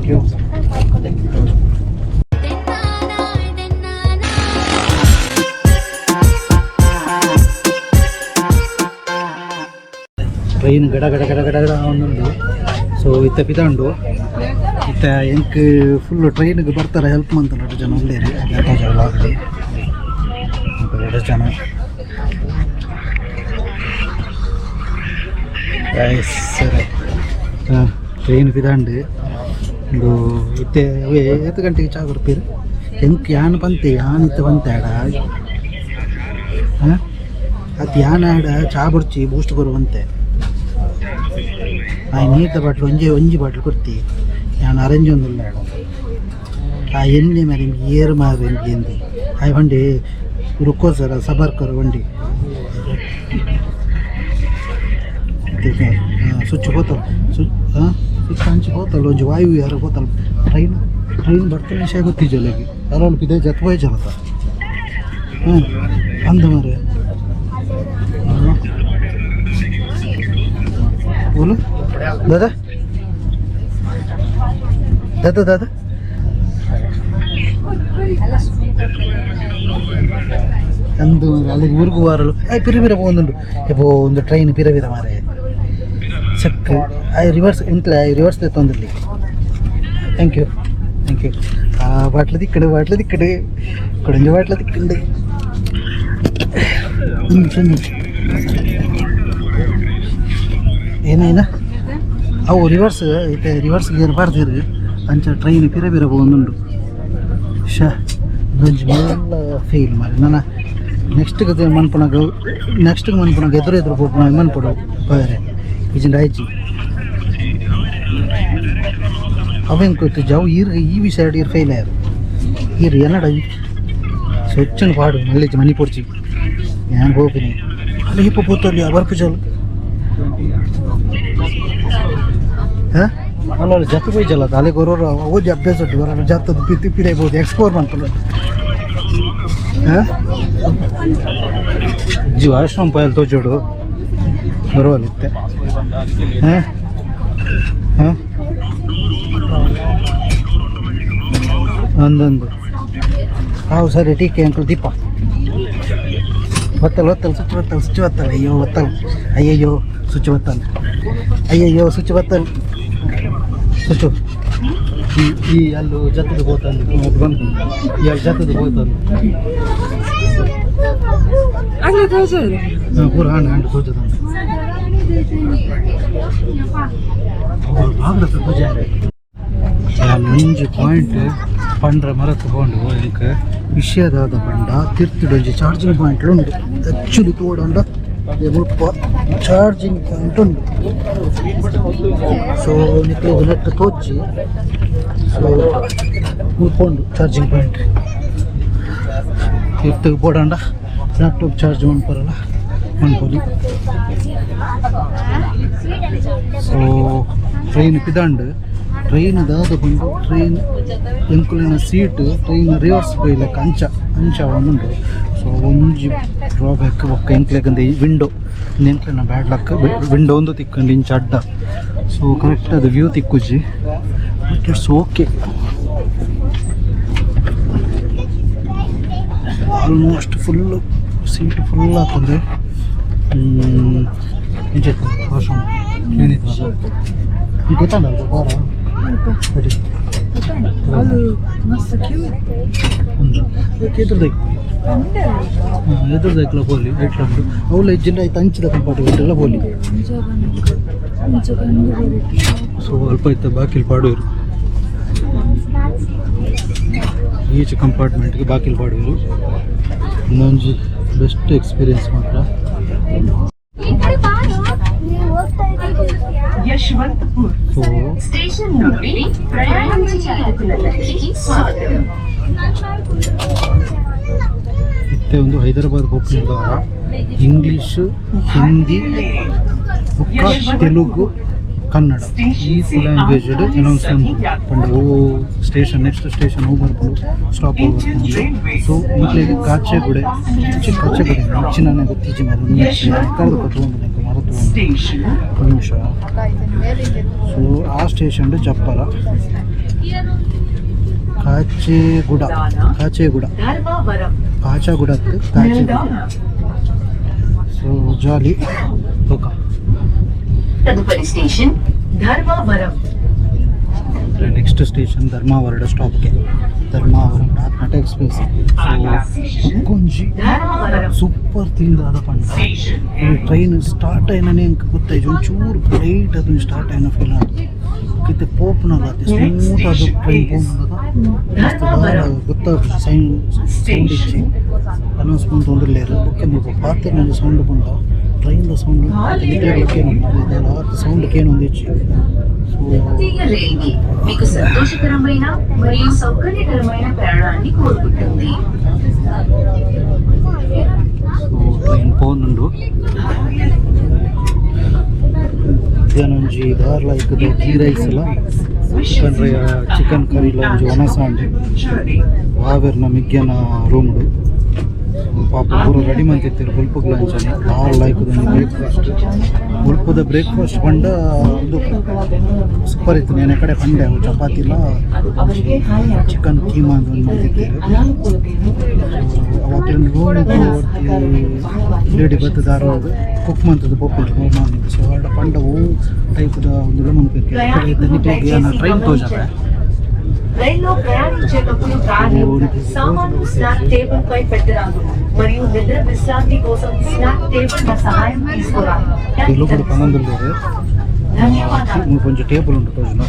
Thank you. Train ಗಡ ಗಡ ಗಡ ಗಡ ಗಡ ಒಂದುಂಡು. ಸೊ ಇತ್ತೆ ಪಿದಾಂಡು. ಇತ್ತೆ ಎಂಕ್ ಫುಲ್ ಟ್ರೈನ್ಗೆ ಬರ್ತಾರೆ ಹೆಲ್ಪ್ ಮಂತುಂಡು ಜನ ಉಲ್ಲೇರಿ ಎರಡು ಜನ. ಸರಿ, ಟ್ರೈನ್ ಪಿದಾಂಡು. ಉಂದು ಇತ್ತೆ ಅವೇ ಏತ್ ಗಂಟೆಗೆ ಚಾ ಕೊರ್ಪೀರು ಎಂಕ್? ಯಾನ್ ಪಂತೆ, ಯಾನ್ ಇತ್ತೆ ಪಂತೆ ಆಡ. ಹಾಂ, ಅತ್ ಯಾನ್ ಆಡ ಚಾ ಬೊಡ್ಚಿ, ಬೂಸ್ಟ್ ಕೊರುವಂತೆ. ಆ ನೀರ್ದ ಬಾಟ್ಲು ಒಂಜಿ ಒಂಜಿ ಬಾಟ್ಲು ಕೊರ್ತಿ. ಯಾನ್ ಅರೇಂಜ್ ಒಂದುಲ್ಲ ಆಡ. ಆ ಎಣ್ಣೆ ಮಾರಿ ಏರು ಮಾರು ಎಂದಿ ಆಯ್ ಬಂಡಿ. ರುಕೋ ಸರ, ಸಬರ್ ಕರೋ ಬಂಡಿ. ಸ್ವಿಚ್ ಹೋತಲ್, ಸ್ವಿಚ್. ಹಾಂ, ಸ್ವಿಚ್ ಅಂಚಿ ಹೋತಲ್ಲ. ಒಂಜಿ ವಾಯು ಯಾರು ಹೋತಲ್ಲ. ಟ್ರೈನ್ ಟ್ರೈನ್ ಬರ್ತದೆ ವಿಷಯ ಗೊತ್ತಿಜ್ಜಲ್ಲ. ಅರೋಲ್ ಪಿದೆ ಜತ್ ಪೋಯ್ ಚಲತ. ಹಾಂ, ಅಂದ ಮಾರೆ. बोलो दादा, दादा, दादा. ಅಂದು ಅಲ್ಲಿಗೆ ಊರಿಗೆ ವಾರಲು. ಆಯ್ ಪಿರ ಪಿರ ಪೋಂದುಂಡು. ಎಪೋ ಒಂದು ಟ್ರೈನ್ ಪಿರ ಪಿರ ಮಾರೆ. ಚೆಕ್ ಆಯ್ ರಿವರ್ಸ್ ಎಂಟ್ಲೆ ಆಯ್ ರಿವರ್ಸ್ ತೆತ್ತೊಂದಿಲ್ಲಿ. Thank you, thank you. ಆ ಬಾಟ್ಲು ದಿಕ್ಕಡು, ಬಾಟ್ಲು ದಿಕ್ಕಡು, ಕೊಡಂಜಿ ಬಾಟ್ಲು ದಿಕ್ಕಂಡು. ಒಂದು ನಿಮಿಷ, ಒಂದು ನಿಮಿಷ. ಏನೇನ ಅವು ರಿವರ್ಸ್ ಇತ್ತೆ ರಿವರ್ಸ್ ಗೇರ್ ಪಾಡ್ದೆರ್. ಅಂಚ ಟ್ರೈನ್ ಪಿರ ಪಿರ ಪೋವೊಂದುಂಡು. ಶ, ಒಂಜಿ ಮಲ್ಲ ಫೇಲ್ ಮಾರೆ. ನನ ನೆಕ್ಸ್ಟ್ ಮನ್ಪುನಗ, ನೆಕ್ಸ್ಟ್ ಮನ್ಪುನಗ ಎದುರು ಎದುರು ಪೋಪುನಗ ಮನ್ಪೊಡು ಪೋಯರೆ. ಇಜಿಂಡ ಆಯ್ಜಿ. ಅವೇನು ಗೊತ್ತಿಜ್ಜಿ ಅವು. ಈರ್ ಈ ವಿಷಯ ಈರ್ ಫೇಲ್ ಆಯರು. ಈರ್ ಎನ್ನಡ ಸ್ವಚ್ಛನ ಪಾಡು ಮಲ್ಲಿಚ್ಚಿ ಮನಿ ಪೊಡ್ಚಿ. ಯಾನ್ ಪೋಪಿನಿ ಅಲ್ಲಿ. ಹಿಪ್ಪ ಪೋತಲ್ಲಿ ಬರ್ಪುಜಲ್. ಹಾಂ, ಅಲ್ಲ ಅಲ್ಲಿ ಜತ್ತು ಪೋಯ್ಜಲ್ಲ. ಅಲೆ ಕೊರೋರು ಓಜಿ ಅಭ್ಯಾಸ ಉಂಟು ಬರ ಜತ್ತದ ಪಿತಿ ಪಿರೈಬೋದು ಎಕ್ಸ್ಪ್ಲೋರ್ ಮನ್ಪುನ. ಹಾಂ ಜಿ, ಆಶ್ರಮ ಪಯಲ್ ತೋಜೋಡು ಬರುವಲ್ಲಿತ್ತೆ. ಹಾಂ ಹಾಂ, ಒಂದೊಂದು ಹಾವು. ಸರಿ, ಟೀಕೆ ಅಂಕಲ್. ದೀಪ ಒತ್ತಲ್, ಒತ್ತಲ್, ಸ್ವಿಚ್ ಒತ್ತಲ್, ಸ್ವಿಚ್ ಒತ್ತಲ್. ಅಯ್ಯೋ, ಒತ್ತಲ್. ಅಯ್ಯಯ್ಯೋ, ಸ್ವಿಚ್ ಒತ್ತಲ್. ಅಯ್ಯಯ್ಯೋ, ಸ್ವಿಚ್ ಒತ್ತಲ್, ಸ್ವಿಚ್. ಈ ಈ ಅಲ್ಲೂ ಜತ್ತದ ಬೋತಂದು ಅದು ಬಂದು. ಈ ಅಲ್ಲಿ ಜತ್ತದ ಬೋತಂದು. ಆಗ್ಲೇ ತೋಜೋದು. ಹಾಂ, ಪೂರ ಹಣ್ಣು ಹಣ್ಣು ತೋಜದ. ತೋಜಾರೆ. ಒಂಜಿ ಪಾಯಿಂಟ್ ಪಂಡ್ರ ಮರತ್ ಪೋಂಡು. ಎಂಕ್ ವಿಷಯದಾದ ಪಂಡ, ತಿರ್ತುಡೊಂಜಿ ಚಾರ್ಜಿಂಗ್ ಪಾಯಿಂಟ್ ಉಂಡು. ಆಕ್ಚುಲಿ ತೋಡಂಡ ಮುಲ್ಪ ಚಾರ್ಜಿಂಗ್ ಪಾಯಿಂಟ್ ಉಂಡು. ಸೊ ನಿಕ್ಲೆಗ್ ನೆಟ್ ತೋಜಿ. ಸೊ ಮುಲ್ಪ ಉಂಡು ಚಾರ್ಜಿಂಗ್ ಪಾಯಿಂಟ್. ತಿರ್ತುಗ್ ಬೋಡಂಡ ಲ್ಯಾಪ್ಟಾಪ್ ಚಾರ್ಜ್ ಮನ್ಪರಲ್ಲ, ಮನ್ಪೊಲಿ. ಸೊ ಟ್ರೈನ್ ಪಿದಾಂಡ್. ಟ್ರೈನ್ ದಾದ ಪಂಡ, ಟ್ರೈನ್ ಎಂಕುಲಿನ ಸೀಟ್ ಟ್ರೈನ್ ರಿವರ್ಸ್ ಪೋಯಿಲೆಕ್ಕ ಅಂಚ ಅಂಚ ಉಂಡು. ಸೊ ಒಂಜಿ ಡ್ರಾಬ್ಯಾಕ್. ಬೊಕ್ಕ ಎಂಕ್ಲೆಗ್ ವಿಂಡೋ, ಎಂಕ್ಲೆನ ಬ್ಯಾಡ್ ಲಕ್, ವಿಂಡೋ ಒಂದು ತಿಕ್ಕಂಡು ಇಂಚ ಅಡ್ಡ. ಸೊ ಕರೆಕ್ಟ್ ಅದು ವ್ಯೂ ತಿಕ್ಕುಜಿ, but it's okay. Almost full seat full ಆತಂದೆ. ಇಂಚ ವಾಶ್ರೂಮ್ ಏನಿತ್ತು ಈ ಗೊತ್ತಲ್ಲ ಬಾರ. ಅದು ಮಸ್ತ್ ಕ್ಯೂ. ಒಂದು ಎದುರುದೈಕ್, ಹಾಂ, ಎದುರುದೈಕ್ಲ ಪೋಲಿ. ಐಟ್ಲ ಉಂಟು ಅವುಲ ಇಜ್ಜಿಂಡ ಐತೆ ಅಂಚಿದ ಕಂಪಾರ್ಟ್ಮೆಂಟ್ ಎಲ್ಲ ಪೋಲಿ. ಸೊ ಅಲ್ಪ ಇತ್ತ ಬಾಕಿಲ್ ಪಾಡುವರು. ಈಚ್ ಕಂಪಾರ್ಟ್ಮೆಂಟ್ಗೆ ಬಾಕಿಲ್ ಪಾಡುವರು. ಇನ್ನೊಂಜಿ ಬೆಸ್ಟ್ ಎಕ್ಸ್ಪೀರಿಯನ್ಸ್ ಮಾತ್ರ. యశ్వంత్పూర్ ಸೊ స్టేషన్ నుండి ప్రయాణించే యాత్రికులందరికీ స్వాగతం. ಇತ್ತೆ ಒಂದು ಹೈದರಾಬಾದ್ ಪೋಪುನ. ಇಂಗ್ಲೀಷ್, ಹಿಂದಿ ಬೊಕ್ಕ ತೆಲುಗು, ಕನ್ನಡ ಈ ಲ್ಯಾಂಗ್ವೇಜ್ ಅನೌನ್ಸ್ಮೆಂಟ್ ಪಂಡ ಓ ಸ್ಟೇಷನ್, ನೆಕ್ಸ್ಟ್ ಸ್ಟೇಷನ್ ಹೋಗಿ ಬರ್ಪುಂಡು, ಸ್ಟಾಪ್ ಹೋಗಿ ಬರ್ಪುಂಡು. ಸೊ ನಿಕ್ಲೆಗ್ ಕಾಚೆಗುಡೆ, ಕಾಚೆಗುಡೆ ಹೆಚ್ಚಿನ ಗೊತ್ತಿಜ್ಜಿ ಮೇಲೆ ಕರೆದು ಕೊಟ್ಟು ಮರತು. స్టేషన్ ಒಂದು ನಿಮಿಷ. ಸೊ ಆ station ಜಪ್ಪರ. Kacheguda Kacheguda Dharmavaram Kacheguda Kacheguda. Nildana. So jolly ఒక తదుపరి station Dharmavaram. Next station Dharmavaram ಸ್ಟಾಪ್ಗೆ ಧರ್ಮಾವರಂ ನಾಟ ಎಕ್ಸ್ಪ್ರೆಸ್. ಸೊ ಒಂಜಿ ಧರ್ಮವರಂ ಸೂಪರ್ ಥಿಂಗ್ ದಾದ ಪಂಡ ಈ ಟ್ರೈನ್ ಸ್ಟಾರ್ಟ್ అయిననే ఇంక ಗೊತ್ತಾಯ್ತು, ಒಂಚೂರು ಬ್ರೈಟ್ ಅದು ಸ್ಟಾರ್ಟ್ అయిన ಫೀಲ್ ಆಯ್ತು. ಇತ್ತೆ ಪೋಪುನಲ್ಲ ಸ್ಮೂತ್ ಅದು ಟ್ರೈನ್ ಪೋಪುನಗ ಮಸ್ತ್ ದಾದ ಗೊತ್ತಾಪುಜಿ. ಸೈನ್ ಸೌಂಡ್ ಇಜ್ಜಿ, ಅನೌನ್ಸ್ಮೆಂಟ್ ಒಂದಿಲ್ಲೇರು. ಬೊಕ್ಕ ಮುಲ್ಪ ಪಾತೆರ್ನ ಸೌಂಡ್ ಪಂಡ ಟ್ರೈನ್ the sound ಕೇನೊಂದು sound ಕೇನೊಂದಿಜ್ಜಿ. ಸೊ భారతీయ రైల్వే మీకు సంతోషకరమైన మరియు సౌకర్యకరమైన ప్రయాణాన్ని కోరుకుంటుంది. ಸೊ ಟ್ರೈನ್ ಪೋನುಂಡು. ಮಧ್ಯಾಹ್ನ ಒಂಜಿ ದಾರ್ಲ ಇಕ್ಕದ ಗೀ ರೈಸ್ ಲ ಚಿಕನ್ ಚಿಕನ್ ಕರಿಲ ಒಂಜಿ ಒಣಸ ಉಂಡು. ವಾವೆರ್ನ ಮಿಗ್ಯನ ರೂಮ್ಡು ಪಾಪ ಪೂರ ರೆಡಿ ಮಂತಿತ್ತೆರ್ ಬೊಲ್ಪುಗ್ಲ. ಅಂಚನೆ ದಾರ್ಲ ಇಕ್ಕದ ಒಂಜಿ ಬ್ರೇಕ್ಫಾಸ್ಟ್. ಬೊಲ್ಪುದ ಬ್ರೇಕ್ಫಾಸ್ಟ್ ಪಂಡ ಉಂದು ಸೂಪರ್ ಇತ್ತು. ನೇನೆ ಕಡೆ ಪಂಡೆ ಅವು ಚಪಾತಿಲ ಚಿಕನ್ ಕೀಮಾ ಅಂತ ಒಂದು ಮಂತಿತ್ತೆರ್. ಅವಾಗ್ಲಿನ ರೂಮ್ ಲೇಡಿ ಬತ್ತದಾರ ಕುಕ್ ಮಂತದ ಪೋಪುಂಡು ಮಾರ್ನಿಂಗ್. ಸೊ ಆಡ ಪಂಡ ಓ ಟೈಪ್ದ ಒಂದು ಮನ್ಪೆರ್. ನಿಕ್ಲೆಗ್ ಟ್ರೈನ್ ತೋಜಾವೆ. రైల్లో ప్రయాణించేటప్పుడు కార్లు సామాన్లు స్నాక్ టేబుల్ పై పెట్టరాదు మరియు నిద్ర విశ్రాంతి కోసం స్నాక్ టేబుల్ సహాయం తీసుకోరాదు. తెలుగుడు ಪನ್ನೊಂದುಲ್ಲೆರ್. ధన్యవాదాలు. ಮುಲ್ಪ ಒಂಜಿ ಟೇಬಲ್ ಉಂಟು ತೋಜುನ.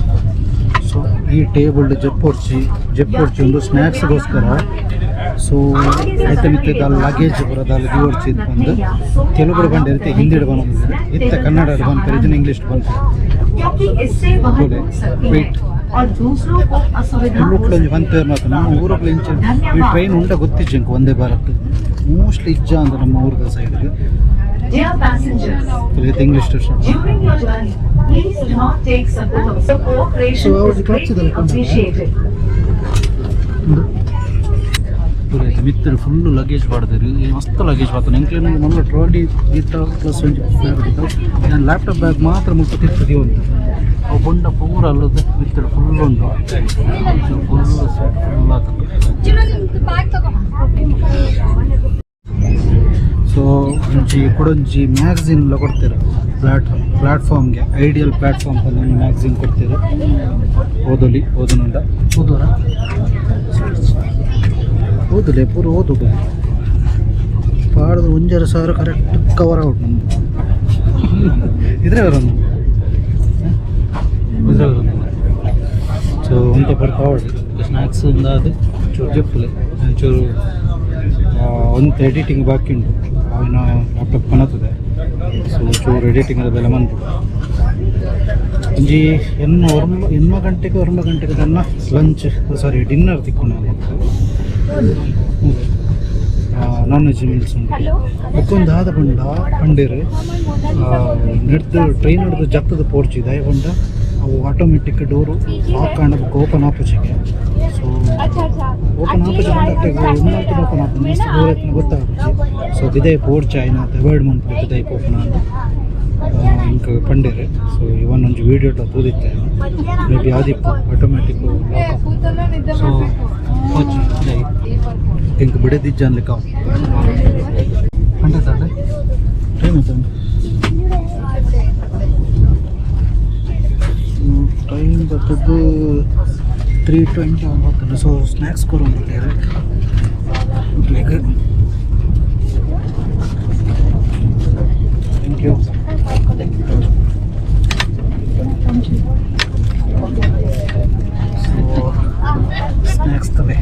ಸೊ ಈ ಟೇಬಲ್ ಜಪ್ಪೊಡ್ಚಿ ಜಪ್ಪೊಡ್ಚಿ ಒಂದು ಸ್ನ್ಯಾಕ್ಸ್ಗೋಸ್ಕರ. ಸೊ ಐತ ಮಿತ್ತ ದಾಲ ಲಗೇಜ್ ಪೂರ ದಾಲ ದಿವೊಡ್ಚಿ ಬಂದು. ತೆಲುಗುಡು ಬಂಡ ಇರುತ್ತೆ, ಹಿಂದಿಡ್ ಬಂದು ಇತ್ತ ಕನ್ನಡ ಬಂತಾರೆ, ಇದನ್ನ ಇಂಗ್ಲೀಷ್ ಬಂತಾರೆ. क्योंकि इससे वह बोले, टूट सकती है wait. और दूसरों को असुविधा हो ತುಳುಟ್ಲ ಒಂಜಿ सकती ಪಂತೇರ್ ಮಾತ ನಮ್ಮ ಊರುಗ್ಲ ಇಂಚ ಈ ಟ್ರೈನ್ ಉಂಡ ಗೊತ್ತಿಜ್ಜಿ ಎಂಕ್. ವಂದೇ ಭಾರತ್ ಮೋಸ್ಟ್ಲಿ ಇಜ್ಜ ಅಂದ ನಮ್ಮ ಊರ್ದ side. है। Dear passengers, English start. during your journey, please do not take support. The cooperation So, is the clutch greatly ಇದೆಲ್ಲ ಕೊಂಡ. appreciated. ಮಿತ್ತರು ಫುಲ್ ಲಗೇಜ್ ಪಾಡ್ದೆರ್. ಮಸ್ತ್ ಲಗೇಜ್ ಪಾತನ. ಎಂಕ್ಲೆನ ಮಲ್ಲ ಟ್ರಾಲಿ ಗೀತ ಪ್ಲಸ್ ಒಂಜಿ ಬ್ಯಾಗ್ ಇತ್ತ. ಯಾನ್ ಲ್ಯಾಪ್ಟಾಪ್ ಬ್ಯಾಗ್ ಮಾತ್ರ ಮುಲ್ಪ ತಿರ್ತ್ ದೀವೊಂದು. ಅವು ಬೊಂಡ ಪೂರ ಅಲ್ಲದ ಮಿತ್ತಡು ಫುಲ್ ಉಂಡು. ಫುಲ್ ಸೀಟ್ ಫುಲ್ ಆತುಂಡು. ಸೊ ಒಂಜಿ ಕುಡೊಂಜಿ ಮ್ಯಾಗಝಿನ್ ಲ ಕೊಡ್ತೇರು ಪ್ಲಾಟ್ಫಾರ್ಮ್ಗೆ. ಐಡಿಯಲ್ ಪ್ಲಾಟ್ಫಾರ್ಮ್ ಪಂದ್ ಒಂಜಿ ಮ್ಯಾಗಝಿನ್ ಕೊಡ್ತೇರು. ಓದೊಲಿ, ಓದುನುಂಡ ಓದೋರ ಓದುಲೆ ಪೂರ ಓದು ಪಾಡ್ದು ಒಂಜರ ಸಾವಿರ ಕರೆಕ್ಟ್ ಕವರ್ ಔಟ್ ನಮ್ಮ ಇದ್ರೆ ಬರೋದು ಇದ್ರೆ ಬರೋದು. ಸೊ ಒಂತೆ ಬರ್ತಾವಡು ಸ್ನ್ಯಾಕ್ಸ್ ಅದು ಚೂರು ಜಪ್ಪುಲೆ ಚೂರು ಒಂತೆ ಎಡಿಟಿಂಗ್ ಬಾಕಿ ಉಂಟು. ಅವಿನ ಲ್ಯಾಪ್ಟಾಪ್ ಕನತದೆ. ಸೊ ಚೂರು ಎಡಿಟಿಂಗ್ ಅದ ಬೆಲೆ ಮನ್ಪುಡು. ಒಂಜಿ ಎನ್ಮ ಒರ್ಂಬ ಎನ್ಮ ಗಂಟೆಗೆ ಒರ್ಂಬ ಗಂಟೆಗೆ ತನ್ನ ಲಂಚ್ ಸಾರಿ ಡಿನ್ನರ್ ತಿಕ್ಕುಂಡು non veg meals ಉಂಟು. ಬೊಕ್ಕೊಂದು ಆದ ಪಂಡ ಪಂಡೇರು ನೆಡ್ದು ಟ್ರೈನ್ ಹಿಡ್ದು ಜತ್ತದ ಪೋರ್ಚ್ ದಾಯ ಪಂಡ ಅವು ಆಟೋಮೆಟಿಕ್ ಡೋರು ಲಾಕ್ ಆಂಡ ಬೊಕ್ಕ ಓಪನ್ ಆಪುಜಿಗೆ. ಸೊ ಓಪನ್ ಆಪುಜಿ ಪಂಡ ಅಕ್ಲೆಗ್ ಉಂದಾಂತಲ ಓಪನ್ ಆಪುಂಡು, ಮಸ್ತ್ ದೂರ ಇತ್ತಿನ ಗೊತ್ತಾಪುಜಿ. ಸೊ ಪಿದಯಿ ಪೋರ್ಚ್ ಆಯ್ನಾತ್ ಅವಾಯ್ಡ್ ಮನ್ಪುಲೆ ಪಿದಯಿ ಪೋಪುನ ಅಂದ್ ಎಂಕ್ ಪಂಡೆರ್. ಸೊ ಇವನ್ ಒಂಜಿ ವೀಡಿಯೋ ತೂದಿತ್ತೆ, ಮೇ ಬಿ ಆದಿಪ್ಪು ಆಟೋಮೆಟಿಕ್ ಲಾಕ್ ಆಪುಂಡು. ಸೊ ಪೋಚಿ ಪಿದಯಿ ಎಂಕ್ ಬಿಡದಿಜ್ಜ ಅನ್ಲಿಕ್ಕೆ ಅವು ಪಂಡ ಟೈಮ್ ಆಯ್ತು. ಟೈಮ್ ಬರ್ತದ್ದು 3:20 ಬರ್ತದೆ. ಸೊ snacks ಕೊರೊಂದುಲ್ಲೆರ್ like. Thank you. So snacks ತಲೆ.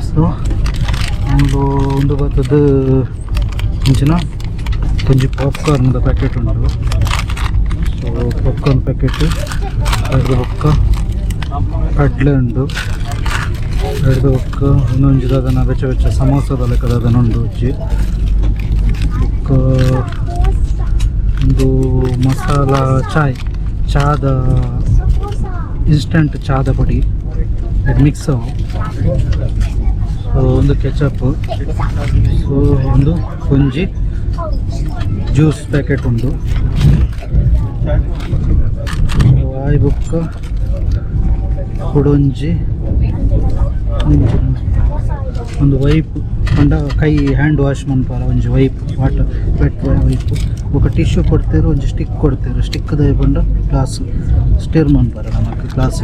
ಸೊ ಒಂದು ಒಂದು ಬರ್ತದ್ದು ಇಂಚಿನ ಒಂಜಿ ಪಾಪ್ಕಾರ್ನ್ದ ಪ್ಯಾಕೆಟ್ ಉಂಟು. ಸೊ ಪಾಪ್ಕಾರ್ನ್ ಪ್ಯಾಕೆಟ್ ಅರ್ಧ ಬೊಕ್ಕ ಕಡಲೆ ಉಂಟು. ಅರ್ಧ ಬೊಕ್ಕ ಇನ್ನೊಂಜಿ ದಾದನ ಬೆಚ್ಚ ಬೆಚ್ಚ ಸಮೋಸದ ಲೆಕ್ಕ ದಾದನ ಉಂಡು ಒಂಜಿ. ಬೊಕ್ಕ ಒಂದು ಮಸಾಲ ಚಾಯ್ ಚಾದ ಇನ್ಸ್ಟಂಟ್ ಚಾದ ಪೊಡಿ ಮಿಕ್ಸ್ ಅವು. ಸೊ ಒಂದು ಕೆಚಪ್. ಸೊ ಒಂದು ಒಂಜಿ ಜ್ಯೂಸ್ ಪ್ಯಾಕೆಟ್ ಉಂಟು. ಚಾಯ್ ಬೊಕ್ಕ ಕುಡೊಂಜಿ ಒಂದು ವೈಪ್ ಪಂಡ ಕೈ ಹ್ಯಾಂಡ್ ವಾಶ್ ಮನ್ಪಾರ ಒಂಜಿ ವೈಪ್ ವಾಟರ್ ವೆಟ್ ವೈಪ್ ಬೊಕ ಟಿಶ್ಯೂ ಕೊಡ್ತೇರು ಒಂಜಿ ಸ್ಟಿಕ್ ಕೊಡ್ತೇರು ಸ್ಟಿಕ್ ದ ಪಂಡ ಗ್ಲಾಸ್ ಸ್ಟಿರ್ ಮನ್ಪಾರ ನಮಕ್ ಗ್ಲಾಸ್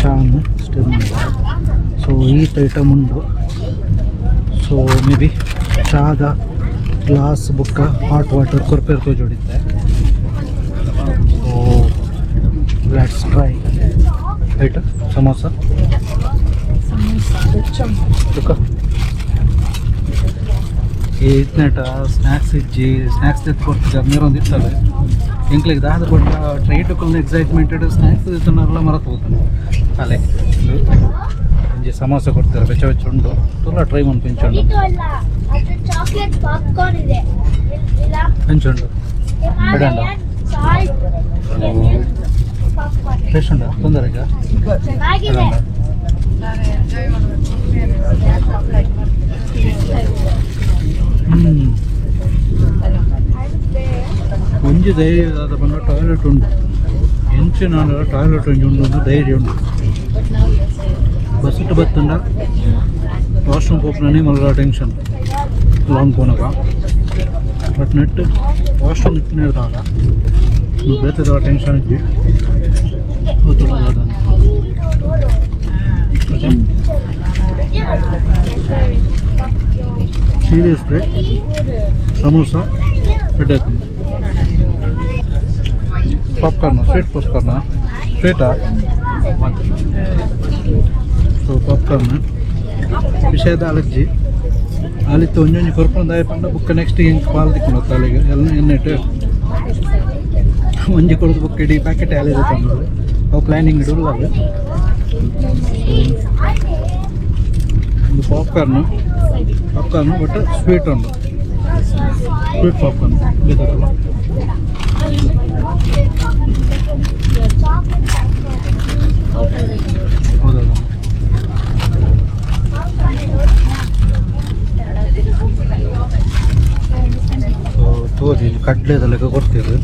ಚಾನ್ ಸ್ಟಿರ್ ಮನ್ಪಾರ. ಸೊ ಈತ್ ಐಟಮ್ ಉಂಡು. ಸೊ ಮೇ ಬಿ ಚಾದ ಗ್ಲಾಸ್ ಬೊಕ್ಕ ಹಾಟ್ ವಾಟರ್ ಕೊರ್ಪೇರ್ ತೋಜೊಡಿತ್ತೆ. ಸೊ let's try. Right samosa ಬೊಕ್ಕ ಇತ್ನೆಟ ಸ್ನ್ಯಾಕ್ಸ್ ಇಜ್ಜಿ ಸ್ನ್ಯಾಕ್ಸ್ ದೆತ್ತ್ ಕೊಡ್ತಿದ್ದಾರೆ ನೀರೊಂದು ಇತ್ತಲ್ಲ ಎಂಕ್ಲೆಗ್ ದಾದ ಕೊಟ್ಟ ಟ್ರೈಟ್ ಎಕ್ಸೈಟ್ಮೆಂಟ್ ಸ್ನ್ಯಾಕ್ಸ್ ದೆತ್ತುನರ್ಲ ಮರತ್ ಪೋತುಂಡು. ಅಲೆ ಒಂಜಿ ಸಮೋಸ ಕೊಡ್ತಾರೆ ಬೆಚ್ಚ ಬೆಚ್ಚ ಉಂಡು ತುಲ ಟ್ರೈ ಮನ್ಪು ಇಂಚ ಉಂಡು. ಇದು ಅಲ್ಲ, ಅದು ಚಾಕ್ಲೇಟ್ ಪಾಪ್ಕಾರ್ನ್ ಇದೆ ಇಲ್ಲ? ಎಂಚ ಉಂಡು? Himalayan salt popcorn. ಟೇಸ್ಟ್ ಉಂಟಾ ತೊಂದರೆ ಈಗ? ಚೆನ್ನಾಗಿದೆ. ಒಂಜಿ ಧೈರ್ಯ ದಾದ ಪಂಡ ಟಾಯ್ಲೆಟ್ ಉಂಡು ಎಂಚಿನ ಟಾಯ್ಲೆಟ್ ಒಂಜಿ ಉಂಡು ಒಂದು ಧೈರ್ಯ ಉಂಡು. ಬಸ್ಸಿಟ್ಟು ಬತ್ತುಂಡ ವಾಶ್ರೂಮ್ ಪೋಪುನನೇ ಮಲ್ಲ ಟೆನ್ಷನ್ ಲಾಂಗ್ ಪೋನಗ. ಬಟ್ ನೆಟ್ ವಾಶ್ರೂಮ್ ಇತ್ತಿನ ಬೇತೆದ ಟೆನ್ಷನ್ ಇಜ್ಜಿ ಗೊತ್ತುಂಡು ದಾದ. ಸೀರಿಯಸ್ಲಿ ಸಮೋಸ ಎಡ್ಡೆ ಪಾಪ್ಕಾರ್ನ್ ಸ್ವೀಟ್ ಪಾಪ್ಕಾರ್ನ್ ಸ್ವೀಟಾ. ಸೊ ಪಾಪ್ಕಾರ್ನ್ ವಿಷಯದ ಅಲರ್ಜಿ ಅಲ್ಲಿತ್ತು ಒಂಜೊಂಜಿ ಕೊರ್ಪುನ ದಾಯ ಪಂಡ ಬುಕ್ಕ ನೆಕ್ಸ್ಟ್ ಎಂಕ್ ಪಾಲ್ ತಿಕ್ಕುಂಡು ಅಲ್ಲಿಗೆ ಎಲ್ಲ ಎಣ್ಣೆಟ್ ಒಂಜಿ ಕೊಡದು ಬುಕ್ ಇಡೀ ಪ್ಯಾಕೆಟ್ ಆಲಿದೆ ತಂದು ಅವು ಪ್ಲ್ಯಾನಿಂಗ್ ಇಡಲ್ಲ ಅದು. ಒಂದು ಪಾಪ್ಕಾರ್ನ್ ಪಾಪ್ಕಾರ್ನ್ ಬಟ್ ಸ್ವೀಟ್ ಉಂಡು ಸ್ವೀಟ್ ಪಾಪ್ಕಾರ್ನ್ ಬೇಕಾಗಲ್ಲ. ಹೌದೌದು. ಸೊ ತೋರಿ ಕಡಲೆದ ಲೆಕ್ಕ ಕೊಡ್ತೀರಿ.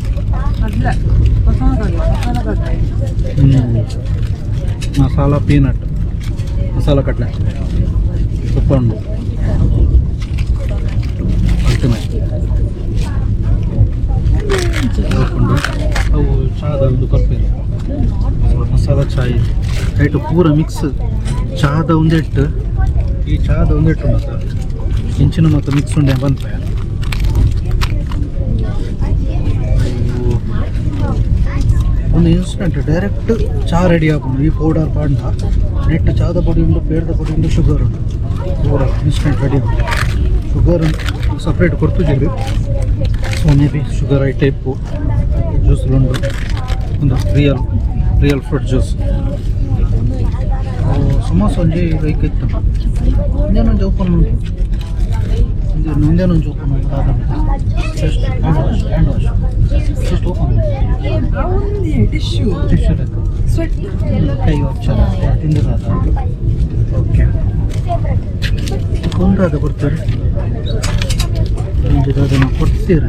ಅಲ್ಲ, ಮಸಾಲ ಮಸಾಲ ಕಡಲೆ. ಮಸಾಲ ಪೀನಟ್ ಮಸಾಲ ಕಡಲೆ ಸೂಪರ್ ಉಂಡು ಅಲ್ಟಿಮೇಟ್ ಉಂಡು. ಅವು ಚಾದ ಒಂದು ಕೊರ್ಪೇರು ಮಸಾಲ ಚಾಯ್ ಐಟು ಪೂರ ಮಿಕ್ಸ್ ಚಾದ ಒಂದೆಟ್ಟು ಈ ಚಾದ ಒಂದೆಟ್ಟು ಮತ್ತು ಇಂಚಿನ ಮತ್ತು ಮಿಕ್ಸ್ ಉಂಡೆ ಬಂತೆ. ಒಂದು ಇನ್ಸ್ಟೆಂಟ್ ಡೈರೆಕ್ಟ್ ಚಾ ರೆಡಿ ಆಪುಂಡು. ಈ ಪೌಡರ್ ಪಾಂಡ ನೆಟ್ ಚಾದ ಪೊಡಿ ಉಂಡು ಪೇರ್ದ ಪೊಡಿ ಉಂಡು ಶುಗರ್ ಉಂಡು ಪೂರ ಇನ್ಸ್ಟೆಂಟ್ ರೆಡಿ ಉಂಟು. ಶುಗರ್ ಸಪ್ರೇಟ್ ಕೊಡ್ತುಜೆರ್. So may be sugar I type juice ಉಂಡು ಒಂದು real real fruit juice. Samosa ಒಂಜಿ ಲೈಕ್ ಇತ್ತು ಇಂದೇನೊಂಜಿ ಓಪನ್ ಉಂಟು ಮುಂದೆನೊಂಜಿ ಓಪನ್ ಉಂಟು. Just hand wash, hand wash, just open. ಒಂದೇ ಟಿಶ್ಯೂ. ಟಿಶ್ಯೂ ಲೆಕ್ಕ. ಸ್ವೆಟ್. ಕೈ ಅಕ್ಷರ ತಿಂದಿರಾದ ಓಕೆ ಕೊಂಡ್ರಾದ ಕೊಡ್ತಾರೆ ಒಂಜಿ ದಾದನ ಕೊಡ್ತೀರ.